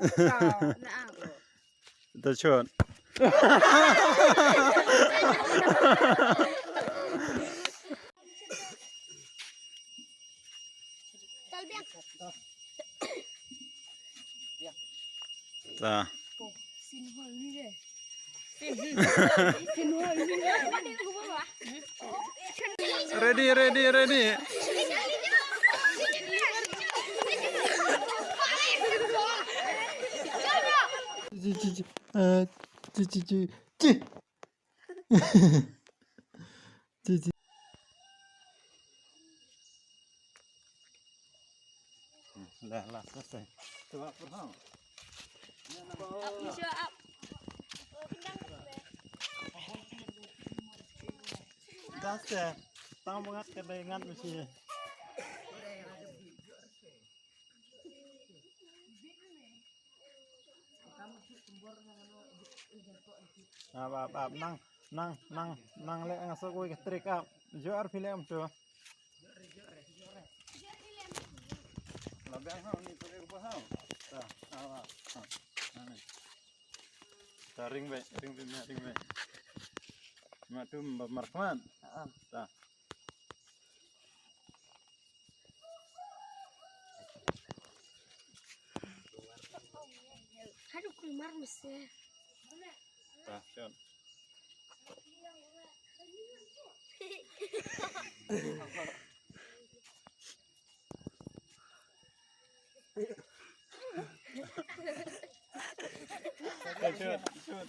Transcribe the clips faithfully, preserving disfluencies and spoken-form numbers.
Na'am. Da chon. Ta. Ready, ready, ready. Ci, ci, ci. Eh, ci, ci, ci. Ci. Ci, ci. Lah, lah, selesai. Coba, Pur, ha. Dah, seh. Tang bangat ka dei ngat mesti. Ap, ap, ap, nang, nang, nang, nang leh nga sa kawei ka trick ap. Jor phi leh um tu. La biang ha, ni tu leh ha. Ta, ap, ap, ap. Nang ni. Ta ring beit, ring beit, ring beit. Ma tu ba markman. Ta. Haduh, keluar mesti. Ta, shot. Ta, shot, shot.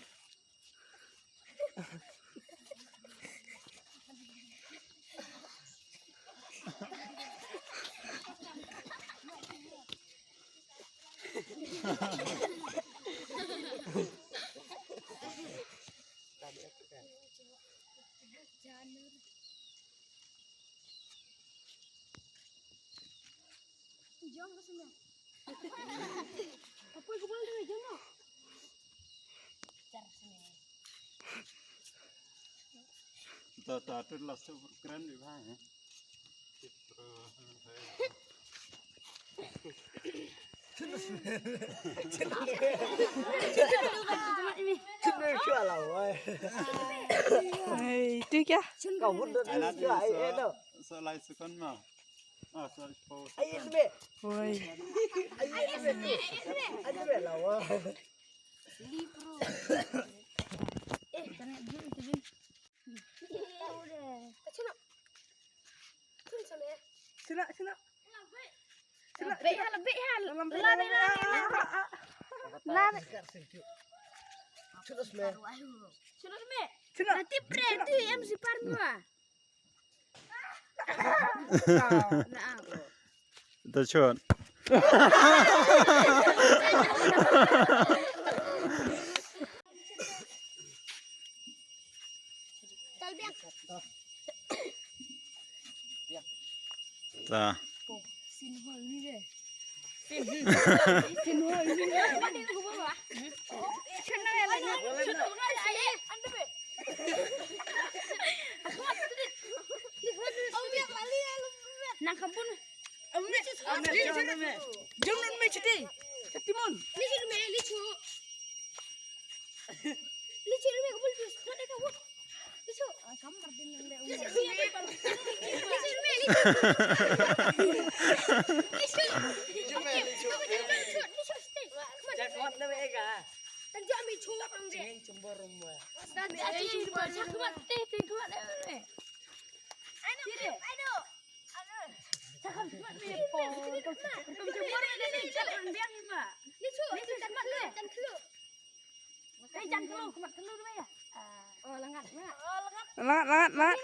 Jong ka sini. Apa yang kau buat dengan jong? Jar sini. Ta, ta, tu lah tu keren di bang, eh. Hey, tu kya? Kau pun dah. Alat tu, eh, so, tu. So, lai sukon mau. Ah, so, so, ai, sukon. Woi. Ai, ai, ai, lawa. Li, bro. Eh, kena jump tu, Bin. Sila, sila. Sila, sila. Lebih ha, lebih ha. Dalam, la, dalam, la, la, la, la. La, la. Sila, sila. Sila, sila. Sila. Nanti pre tu yang si Parnua. Na'am. Ta chon. Ta. Nang kampun. Jom nun me chuti. Chuti mun. Lichu me, lichu. Lichu me, kabul tu. Kau dah tahu. Lichu. Lichu me, lichu. Lichu me, lichu. Lichu. Lichu, lichu. Jangan kuat dah, Ega. Tanjak me chuat orang dia. Jangan cemburu rumah. Tanjak me chuat. Jangan kuat, teh, jangan kuat, eh. Aduh, aduh. Langat, langat, langat.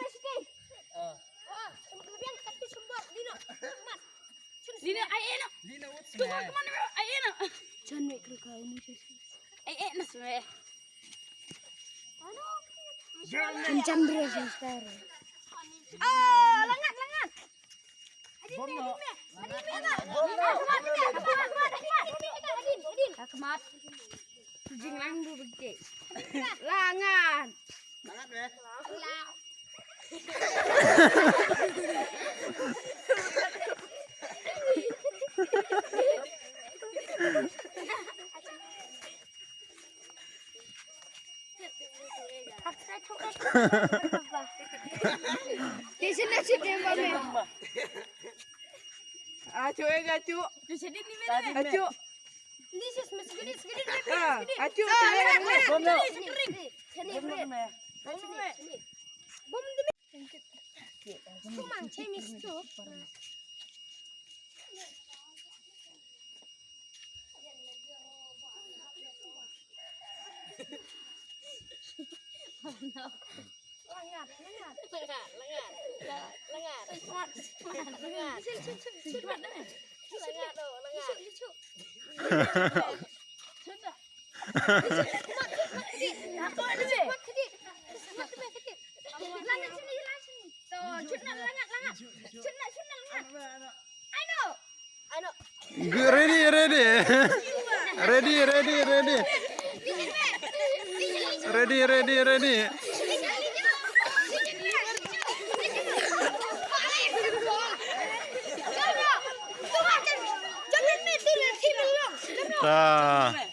Lina, ai eno. Lina, what's the matter? Ai eno. Ai eno, swe. Kencang dia, sister. Oh, langat, langat. Akmat. Jinglang bu bejek. Langat. Langat, weh. Achu, eh, achu. Achu. Ah, achu. Langat, langat. Langat, langat. Langat. Langat. Langat, oh, langat. Ready, ready. Ready, ready, ready. Ready, ready, ready. Ta.